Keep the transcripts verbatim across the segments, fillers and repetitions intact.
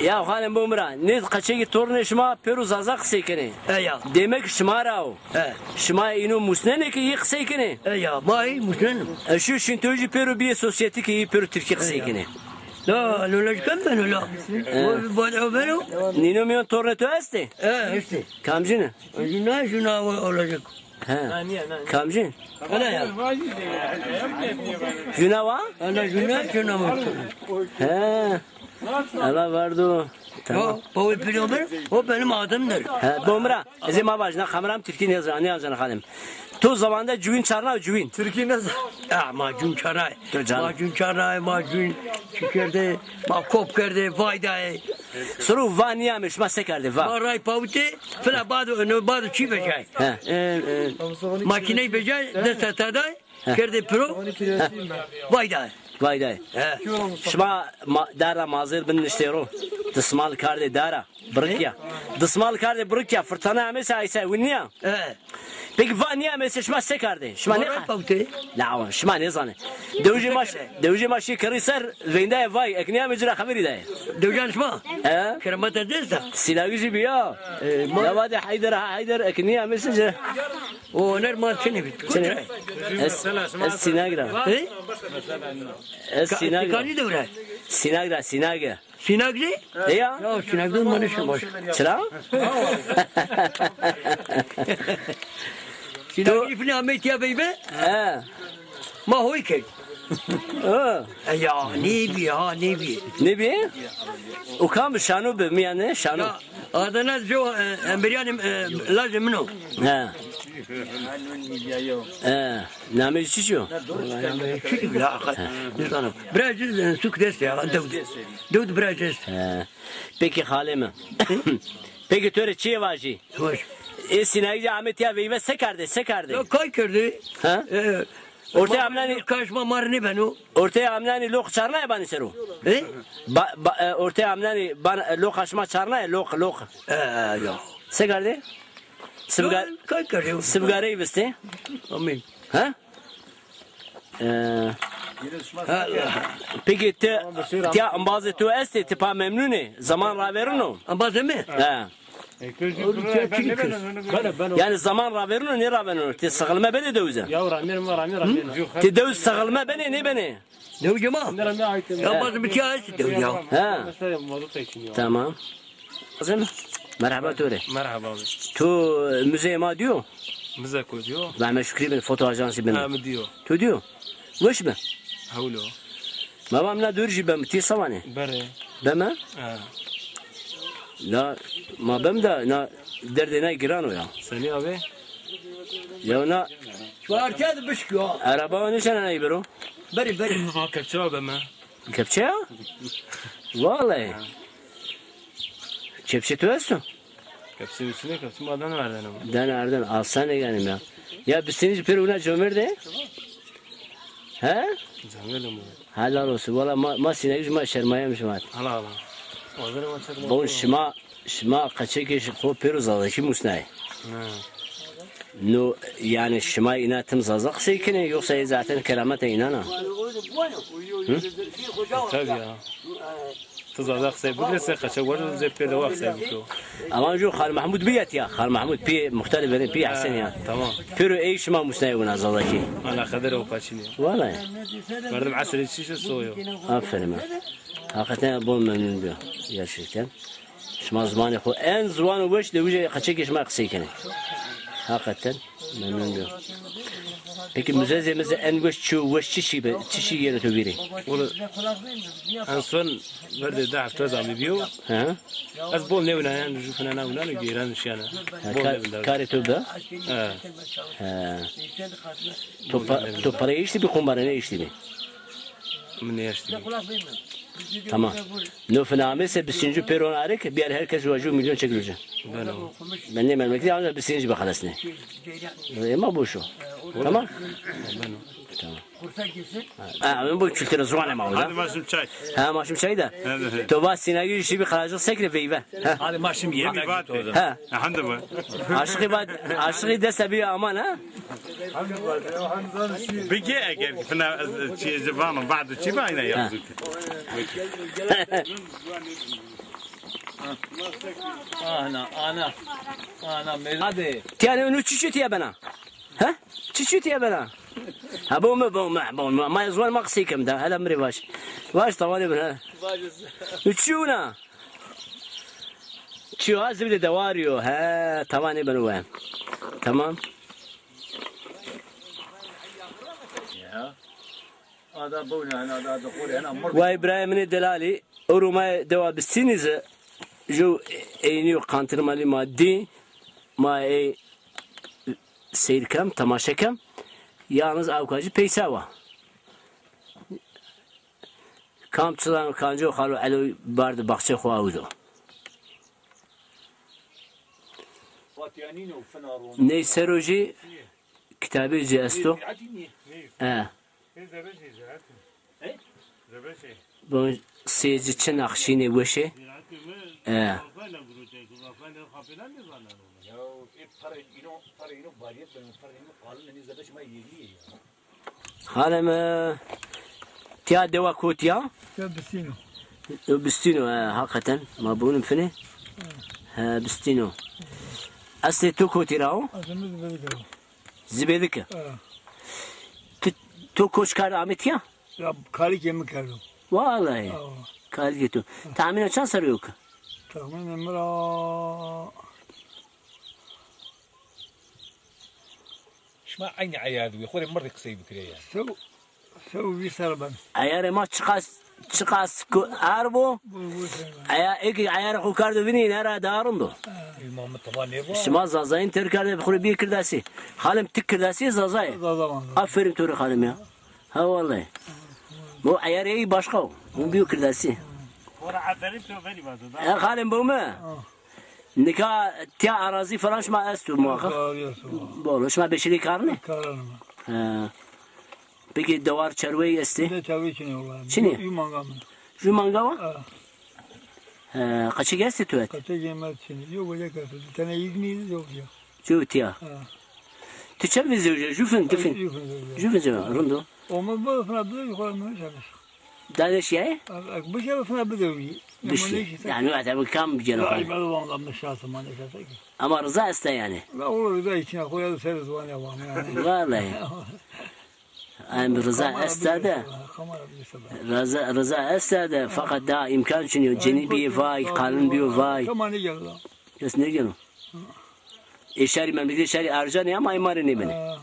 Ya xalê bo mi ra, nê qeçekî tornê şima pêro zaza qisey kenê. E ya. Demek şima ra o. He. Şima îno musnenê ke yê qisey kenê? E ya, ma ey musnenê. E, şu şin to jî pêro bîyê sosyetî ke yê pêro tirkî qisey kenê. La, lola jî kam beno la? E. O, o beno? Nîno mîyon tornê to estê? E, estê. Kamcîn ê? Juna, juna olacak. He. Kamcîn? Ana ya. Juna wa? Ana juna, juna mı? He. Ela verdo. Tamam. O, o bir ömür, o benim adımdır. He, bo mi ra. Ez ê ma vajna, kameram tirkî nêzana, nêzana xalim. To zamanda cüvîn çarna, cüvîn. Tirkî ne? Ya, macun çarnay. Macun çarnay, macun çi kerdê, ma kop kerdê, vay dayê. Soro va nîyamê, şima se kerdê, va? Ma ray pawitê, fila bado, no bado çî vejay. He. E, e, makîney vejay, dest heta day, he, kerdê piro. He. Vay dayê. Vay dayê. He. Şima ma-, dara mazêr biniştê ro. Dismal kardê dara. Birikya. Dismal kardê birikya. Fırtına amêse ayse win nîya? He. Peki va nîyamêse şima se kerdê? Şima nê... Pawitê. La, şima nêzanê. Dewicê ma, dewicê ma şî kerrî ser, veyndayê vay, ek nîyamê ci ra xeberî dayê. Dewcan şima? He? Keremeta desta. Sînagî jî bîya. E, ma... Ya vadê Heyder, ha Heyder, ek nîyamêse ci. O oner ma çinê bî. Çinê? Ez, ez sînag ra. He? Ez sînag ra. Sînag ra, sînag. Sînag zî? E ya. Ya sînag zî ma nêşin baş. Çira? Sînag zî finê amey tîya veyve. He. Ma hoy kerd. Ha. E ya, nêbî, ha, nêbî. Nêbî? O kam bi? Şano bi, mîyanê Şano. Ya, Adana jo, e, emberîyanê, e, lajê min o. He. He. Namê ci çi yo? Çi ki bile, nêzano. Bira ci, e, suk dest ya, dewd. Dewd bira ci est. He. Peki xalê mi. Peki to rê çiyê vajî? Hoş. Ê sînayî de amê tîya veyve se kerdê, se kerdê? Ya kay kerdê? Ha? E, ortê amnanî kaşma mar nêbeno. Ortê amnanî loq çarnaye banî sero? E? Ba, ba, e, ortê amnanî ban, e, loqa şima çarnaye, loq, loq. E, ya. Se kerdê? Sibga-, kay kerdê? Sibgareyî vistê? Amîn. Ha? E, peki ti, tiya embazê to estê, ti pa memnun ê? Zaman raverino? Embazê mi? He. Yanî zaman raverino, nêraverino? Ti sixilme benê dewze? Ya ramir ma ramir ramir. Ti dewz sixilme benê, nêbenê? Dewcê ma? Ya bazı bir şey açtı dew ya. Ha. Tamam. Azim, merhaba to rê. Merhaba abi. To müzeyê ma diyo? Müze ko diyo? Rahme Şükrî bin, foto ajansî bin. Ha, mi diyo. To diyo? Weş bi? Hewlo. Ma va mina dor jî bem, ti sawanê? Bere. Beme? Ha. La ma bem de na derdê na giran o ya. Senî abi? Ya na. Şu arkaya da bişkiyor. Araba nişana ney biro? Beri, beri. Ha, kepçe abi mi? Kepçe ya? Vallahi. Kepçe tu esto? Kepçe üstüne kepçe mi adan verden ama. Dan erden alsana yani ya. Ya biz seni bir una cömerde. He? Cömerdim bu. Helal olsun. Valla ma, ma sinek ma şermayemiş ma. Hala hala. Bon şima, şima qeçekê xo pêro zazakî musnayê. No, yanî şima îna tim zaza qisey kenê, yoxsa ê zaten kerameta înan a? Tabii ya. Ti zaza qisey bikirê, se qeçek werde zê pê de wa qisey bikiro. Ama ju Xal Mahmud bîya tiya. Xal Mahmud pî muxtarê verên, pî Hesen ya. Tamam. Pêro ey şima musnayê wina zazakî. Ala qeder o paçînî. Vallahi. Merdim esrê çî şi soyo. Aferin ha. Hakikaten bol memnun bîyo. Gerçekten. Şima zimanê xo en ziwano weş de wîja qeçekê şima qisey kenê. Hakikaten memnun bîyo. Peki müzezê mi zî en weş çi, weş çi çi be, çi çi yeno to vîrî? Oğlum, en son verdê di hefte zamî bîyo. Hı. Ez bol nêwina yan, ju fina na wina no geyran şiyana. Ha, bol ka-, nêwina. Karê to be? Ha. Ha. To pa-, to parayê eştî bî, qumbare nêeştî bî? Mi nêeştî bî. Tamam. No fina amê se bisîncî pêron arik, biyar her kes wajî milyon çekilî ci. Beno. Ben ne memleketi ancak bisîncî bixelesnê. E, ma boş o. Tamam? Beno. Tamam. Ha, ben bu kültüre zuan ema orada. Hadi ma şim çay. Ha, ma şim çay da. Evet, evet. To va sînagî şî bî qiracix sekre veyve. Ha. Hadi ma şim yemek. Ha. Hande bu. Aşıqî va, aşıqî dest bî aman ha. Bigê eger fina çîyê ci vano, bado çî va ayna yazık. Ana, ana. Ana, mel-, hadi. Tiya ne, unu çiçi tiya bena? Ha? Çiçi tiya bena? Ha, bo me, bo me, bo me. Ma ez wan ma qisey kem da. Hele mi rê vaj. Vaj, tawanê bin, ha. Vaj. Unu çiçi una? Çiyo, ha, zibde dewar yo. Ha, tawanê bin we. Tamam. Ya. Ada bowne, hena da, da xore, hena mır. Vay birayê min ê delalî, ewro ma dewa Bistînî zi, ju eynî yo qantirmalî ma dî, ma ey seyr kem, temaşe kem. Yalnız awka jî peysa wa. Kam çilan kanco xalo elo bardi baxçe xo awdo. Ney sero jî kitabê jî esto. E. Bon, seyirci çi naxşînê weşê. E. Xalê mi, tiya dewa kotî ya? Ya Bistîno. Yo, Bistîno, he, hakikaten. Ma bûnim finê. He, Bistîno. Eslê to kotî ra o? Eslê mi Zibêdik o. Zibêdik e. He. Tu, to koç kard amê tiya? Ya, karikê mi kerdo. Vallahi. Ha. Karikê to. Tahmînen çend serrî yo ki? Tahmînen mi ra Şima eynî eyar de wî, xo rê mirdî qisey bikirê ya. Sew, sew vîst serr ben. Eyarê ma çiqas, çiqas ku-, ar bo? Bol, bol serr ben. Eya, eki eyarê xo kerdo vinî, nera daha rind o. Îlma mi tama nêbo. Şima Zazayîn têr kerde, xo rê bîyê Kirdasî. Xalim, ti Kirdasî, Zazayî. Zaza van. Aferin to rê xalim ya. Ha, vallahi. Bu eyarê ey başka o. Bu bîyo Kirdasî. Ora aferin to verî vazo da. E, xalim, bo mi? Ha. Nika tiya arazî falan şima esto muhakkak. Arazî esto. Bol, şima beşîrê karine? Karine. He. Peki dewar çerweyî estê? Ne çerweyî çinê wala. Çinê? Ju manga mi. Ju manga wa? Ha. He, qeçek estê tu et? Qeçekê mi çinê. Yo wele kerdo. Tene îzmî yo ya. Ju tiya. Ha. Tu çend vizewje? Ju fin, du fin. Ju fin zewje. Ju fin zewje. Rind o. O mi bu fina bu yukarı mı çalış? Danê şîyayê? Bişî. Yanî wexta bi kam biceno xal. Ama riza esta yanî. La oğlu riza içine koyar, ser ziwanê wan yanî. Vallahi. Em riza esta de. Riza, riza esta de, fakat daha imkan çinî yo. Cenî bîyê vay, qalin bîyo vay. Kes nêgeno. Ê şarî memleketê şarî ercanê ama ê ma rê nêbenê.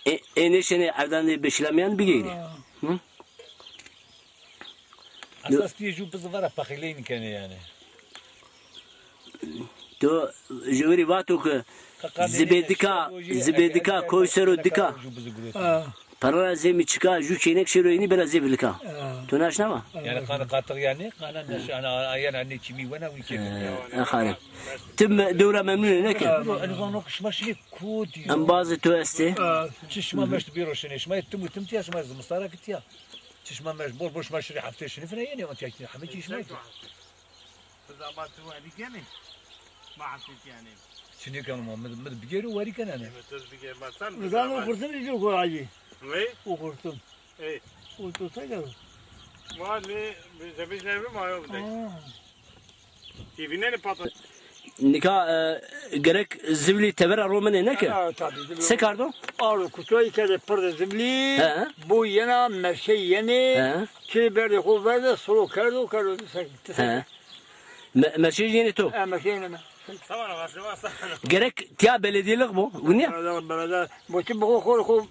Ê, ê nêşenê erdanê beşîlamîyan bigeyre. Hı? Esas tîyê ju bizi vera pexîleynî kenê yanî. To jewirî vato ki zibêdika, zibêdika koy sero dika. Perra zemî çika ju kênek şêro eynî bena zê vilika. To naşnawa? Yanî qanê qatix yanî, qana neş, ana, ana, ana, ne çimî wena wî kêfî. E, xalim. Ti dewra memnun ê, neke? Elî zano ki şima şinê kotî. Embazê to estê. Çi şima meşt bîro şinê, şima tim û tim tiya, şima zimistara ki tiya. Çi şima meşt bol bol şima şirî heftê şinî fina yenê, o tiya ki hemî çî şima. Biz ama tu werî kenê. Ma heftê tiya nê. Çinê keno ma, mi, mi bigêro werî kenene. Mi tu bigêr, ma sen. Zano xurtum jî kolay. Wê? O xurtum. Ey. O to se kero? Ma ne, zemîn ne ma yok de. Ti vînenê pata. Nika, e, gerek zivlî tevera romenê neke? Ha, tabii, zivlî. Se kardo? Aro kutoyî kerde pirde zivlî. He. Bu yena merşey yenê. He. Çi berdê xo verde, solo kerdo, kerdo. He. Me-, merşey yenê to? He, merşey yenê mi. Gerek tiya beledîyelik bo, winî ya? Belede, belede. Bo ti bo xo, xo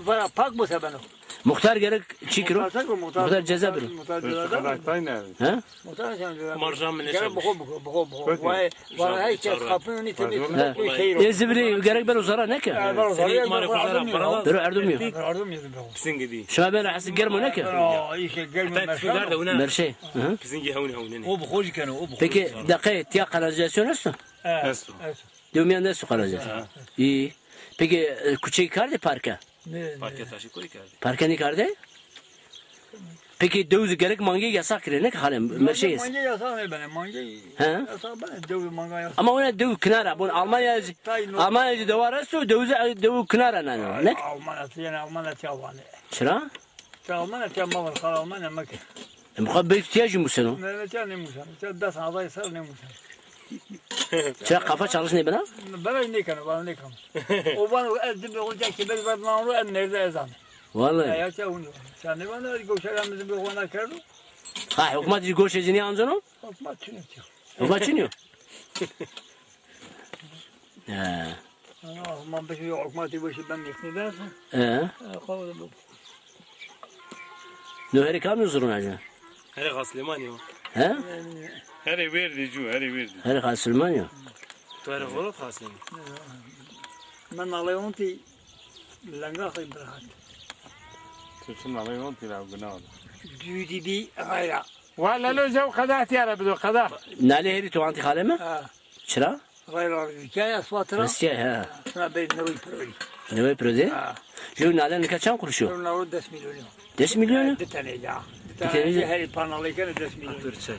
vera pak bo se beno. Muxtar gerek çi kiro? Muxtar, muxtar, muxtar ceza biro. Muxtar ceza. He? Muxtar sen ceza. Marjan mi gerek neşan. Bo xo, bo xo, bo xo. Vay, vay, her kes kapını nitemi. He. Ê zivrî gerek bero zara neke? Bero erdim yo. Bero erdim yo. Pisingî dî. Şima beno hesî germo neke? Aa, işte germo. Merşey. Pisingî hewn hewnenê. O bi xo jî keno, o bi xo. Peki, deqe tiya kanalizasyon esto? Esto. Dewmîyan de esto kanalizasyon. Ha. İyi. Peki, e, kuçeyî kardê parke? Ne, ne. Parke taşî koyî kerdê. Parke nêkardê? Peki, dew zî gerek mangê yasak kirê, ne ki halê merşey est. Mangê yasak nêbenê, mangê yasak benê, dew manga yasak. Ama wina dew kinara, bon Almanya zî, Almanya zî dewar esto, dew zî, dew kinara nano, ne? Almanya, yanî Almanya tiya vanê. Çira? Ti Almanya tiya ma van, xal Almanya meke. Em xo bey tiya jî museno. Ne, ne, tiya nêmuseno. Tiya des hezar ser nêmuseno. Çira kafa çalış nêbena? Bera nêkeno, bana nêkeno. O vano ez dibê xo ca kemer ver nano, ez mêrde ez ame. Vallahi. Ya, ya, tiya hûn. Tiya nêvano, ez goşe ra mi dibê xo na kerdo. Ha, hukmat jî goşê ci nêanceno? Hukmat çin o tiya. Hukmat çin o? He. Ama bişi hukmatî bişi ben yeknî dersin. He. He, qawle bu. No herî kamî zurna ci? Herî Xaslimanî yo. He? Herî verdî cu, herî verdî. Herî Xaslimanî yo. Tu herî xolo Xaslimanî. Men nalê ontî lenga xey birahat. Tu çi nalê ontî ra guna ola. Dûdî bî xeyra. Wa lelo jew qeda tîya ra bido, qeda. Nalê herî tu antî xalê mi? Ha. Çira? Xeyra rîskaya swatira. Rîskaya, ha. Şuna bê newey pirorî. Newey pirorî? Ha. Jew nale nika çend quruş o? Jew nale des milyon o. Des milyon o? Di tane ya. Di tane tane ya. Herî panalê kene des milyon. Dur çay.